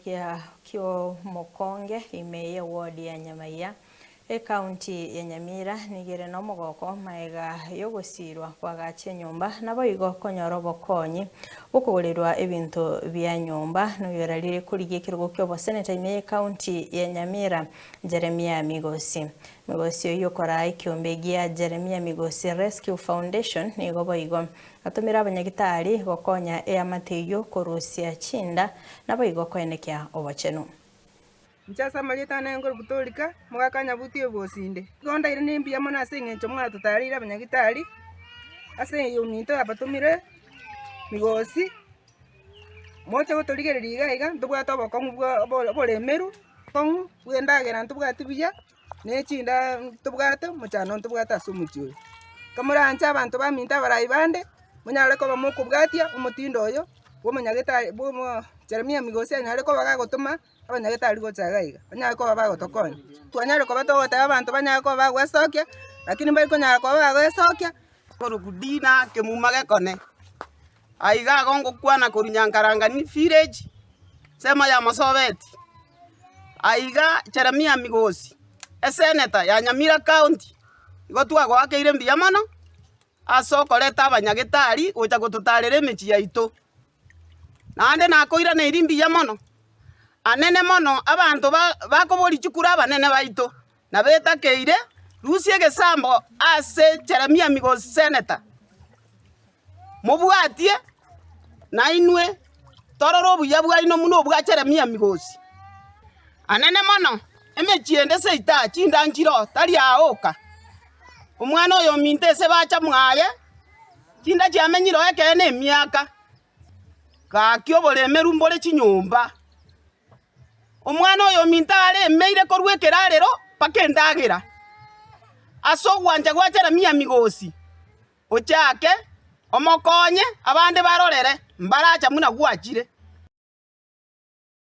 gia Kiomokonge ime y'eward ya Nyamaiya, Ekaunti ya Nyamira nigo ere nomogoko magega y'ogosiirwa kwagacha enyomba naboigo konyora obokonyi bw'okogorerwa ebinto bia nyomba. Noyorarire korigia ekerogo ki'oboseneta ime y'ekaunti ya Nyamira Jeremiah Migosi. Migosi oyio okoraa ekiombe gia Jeremiah Migosi Rescue Foundation nigo boigo atomire abanyagitari gokonya eamate eyio korusia chinda naboigo koenekia obochenu. Inche ase amarieta ane nkorokwa Torika, mogaka Nyabuti obosinde. Igo ndaire nembuya mono ase eng'encho mwatotareire abanyagitari, ase ominto yabatomire Migosi, moche gotorigereria iga iga, ntobwate obokong'u bwa obo oboremeru, obokong'u bwa endagera ntobwati buya, ne chinda ntobwate, omochando ntobwate ase omochie oyo. Kamoranche abanto baminto abarai bande, monyare koba mokobwatia omotindo oyo, bwa omonyagetari bwa omo Jeremia Migosi anyare koba gagotoma. Abanyagetari gocha iga iga, banyare koba bagotokonya. Twanyare koba togoteba abanto banyare koba bagwesokia, lakini mbari konyara koba bagwesokia. Korokwa Dina kemuma gekone, aiga igo ngokwana korwa Nyankarangani village, ensemo ya Mosobeti. Aiga Jeremia Migosi, esenator ya Nyamira county, igo twagoakeire mbuya mono, ase okoreta abanyagetari gocha gototarera emechie yaito. Naende nakoiraneirie mbuya mono, anene mono abanto bakoboria chikura abanene baito, na betakeire, rusia egesambo ase Jeremia Migosi seneta, mobwatie nainwe torore obuya bwaino buna obwa Jeremia Migosi. Anene mono, emechie ende seita chinda nchiroo, tari aa oka. Omwana oyo ominto ase bacha mwaye. Chinda chiamenyire oo ekeene emiaka, gaki oboremeru mbore chinyomba. Omwana oyo ominto aremeire korwa ekerarero mpaka endagera, ase ogwancha gwa Jeremia Migosi, ochake omokonye abande barorere mbaracha buna gwachire.